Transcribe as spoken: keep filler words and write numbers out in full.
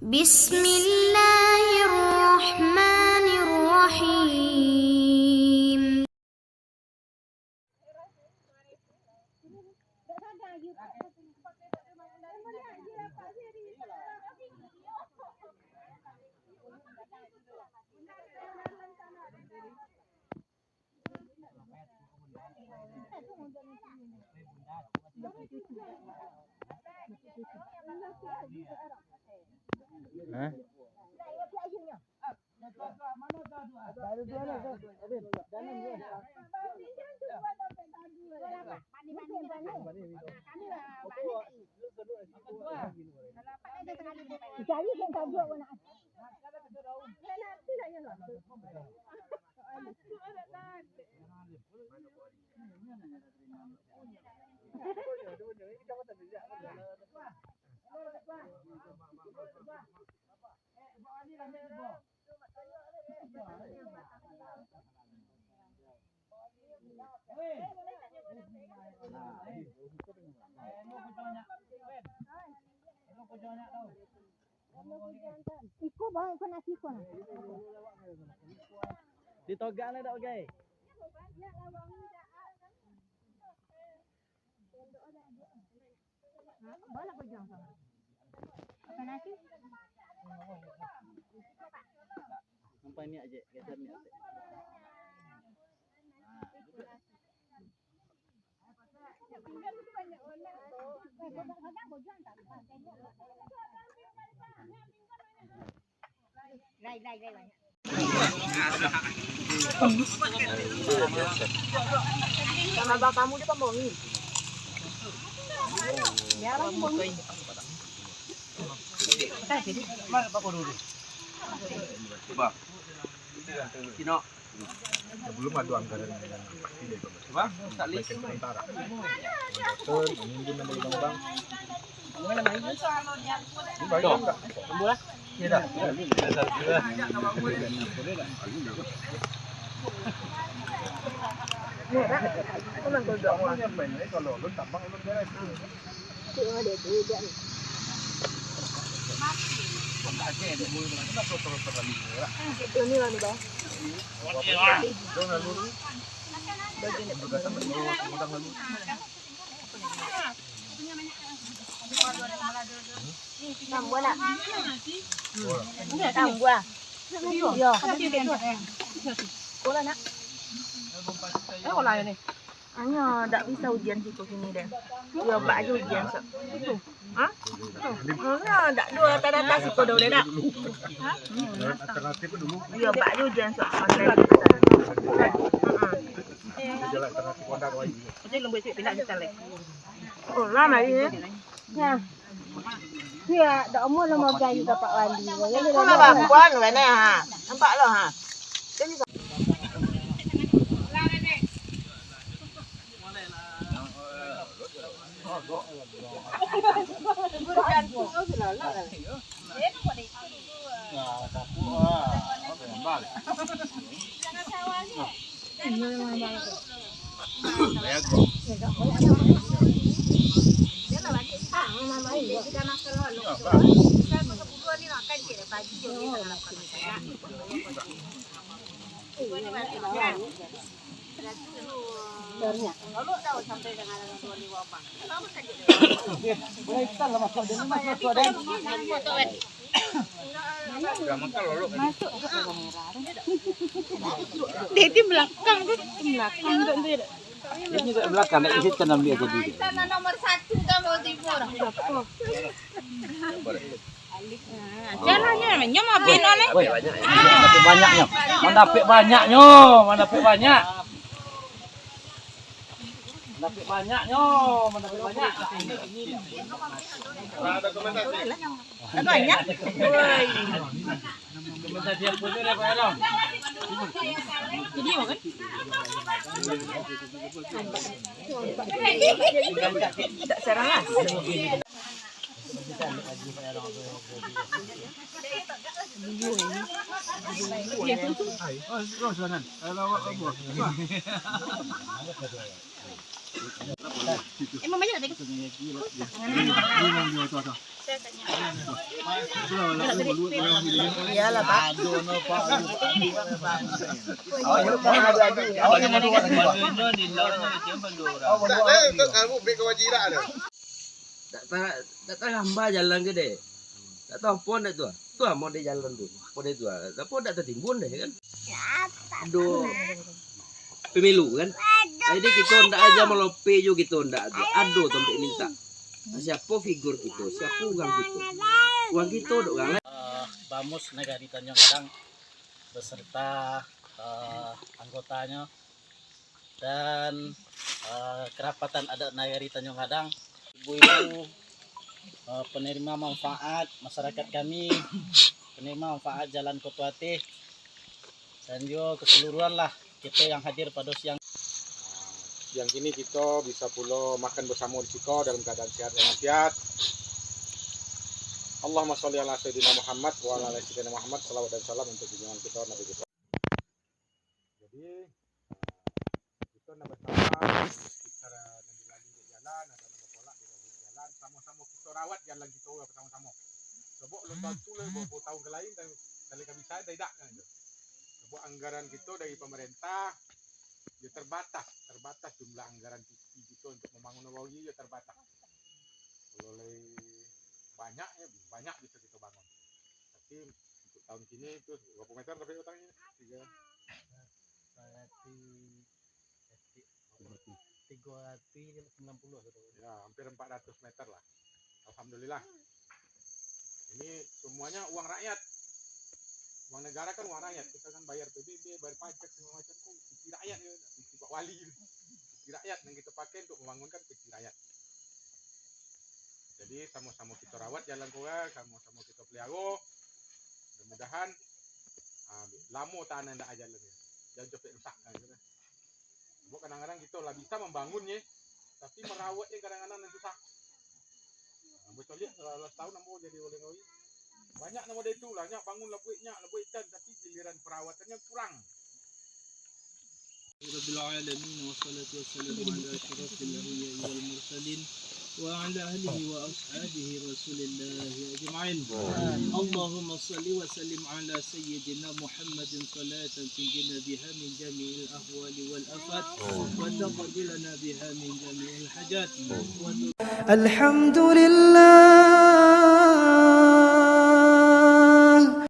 Bismillahirrahmanirrahim. Hah? Iko bang, iko nasi iko nah. Ditogak lah dak, gai? Bang nak pejuang sama. Iko nasi. Nampak ni aja, geser ni aja. Sama abang kamu dia pembohong. Biar lagi bohong. Coba. Cino. Belum ada anggaran yang pasti dari pemerintah. Coba, tak lihat. Sementara. Dokter, minggu nama lubang bang. Ini banyak enggak? Iya dah. Kalau lu tambang lu beres. Tambah nak? Tambah. Yo. Sekolah nak? Eh, sekolah ni. Anyo dak bisa ujian siko kini deh. Yo, bak ajo ujian sok. Ha? Anyo dak ado data-data siko dah uleh dak? Ha? Yo, bak ajo ujian sok. Online. Heeh. Jadi lembuik sikit pindah kita leh. Oh, lama ni. Nah. Siak, dak amuah lah mau gayu dapat wali. Itulah bakuan, weh, nah, ha. Nampak lo, ha. Dia di belakang tu, di belakang tu, tu. Ini di belakang, nak isi tanam dia tadi. Tanam nomor satu kan, Bang Timur. Jalannya, nyo mau bina leh. Woi, mandapek banyaknyo. Mandapek banyaknyo, mandapek banyak. Mandapek banyaknyo, mandapek banyak. Banyak. Woi. Jadi, kan? Tak serang lah. Emang banyak tak tadi? Iyalah, Pak. Awak yang madu-madu. Awak yang madu-madu. Dak, eh, tak, kamu bek kewajiran ada. Dak ta-, dak tarambah jalan ke deh. Dak tahu apo ndak tu. Tu apo dek jalan tu. Apo dek tu. Apo dak tatimbun deh kan. Aduh. Pemilu kan. Jadi kito ndak aja malope jo kito ndak tu. Ado tampek minta. Siapo figur kito, siapo urang kito. Urang kito dek urang lain. Eh, Bamus Nagari Tanjung Gadang beserta, eh, anggotanyo dan, eh, kerapatan adat Nagari Tanjung Gadang, ibu-ibu, eh, penerima manfaat masyarakat kami, penerima manfaat Jalan Koto Ateh, dan juo keseluruhan lah kito yang hadir pado siang. Siang kini kito bisa pulo makan bersamo di siko dalam keadaan sehat dan walafiat. Allahumma sholli ala Sayyidina Muhammad wa ala ali Sayyidina Muhammad. Salawat dan salam untuk junjungan kito Nabi besar. Jadi, eh, kito nan basamo di sekitar nan dilalui dek jalan, atau nan bakolak dilalui dek jalan, samo-samo kito rawat jalan kito basamo-samo. Sabab alun tantu lai, bawa puluh tahun ka lain, dan tali kabisan, tidak kan itu. Sabab anggaran kito dari pemerintah, yo terbatas, terbatas jumlah anggaran T P kito untuk membangun Nabawi, yo terbatas. Kalau lai banyak, yo banyak bisa kito bangun. Tapi untuk tahun kini tu, berapa meter tapi batang ini? Tiga. Berarti tiga ratus sembilan puluh gitu. Ya, hampir empat ratus meter lah. Alhamdulillah. Ini semuanya uang rakyat. Uang negara kan uang rakyat. Kita kan bayar P B B, bayar pajak segala macam tu. Cuti rakyat ya, cuti Pak Wali. Cuti rakyat yang kita pakai untuk membangunkan P T rakyat. Jadi samo-samo kita rawat jalan ko, samo-samo kita pelihara. Mudah-mudahan, ah, lamo tanah ndak jalan ni. Jangan sampai rusak, ah, gitu. Sebab kadang-kadang kita lah bisa membangun ye, tapi merawat ye kadang-kadang nan susah. Nah, ambo caliak, lah, lah setahun ambo jadi wali ngawi. Banyak nan model itu lah, nyo bangun lah buek nyo, lah buek ikan, tapi giliran perawatannya kurang. Rabbil alamin, wassalatu wassalamu ala asyrafil anbiya'i wal mursalin, wa ala alihi wa ashabihi Rasulillahi ajma'in. Allahumma salli wa sallim ala Sayyidina Muhammadin salatan tunjina biha min jami'il ahwali wal afat, wa taqdi lana biha min jami'il hajat. Alhamdulillah.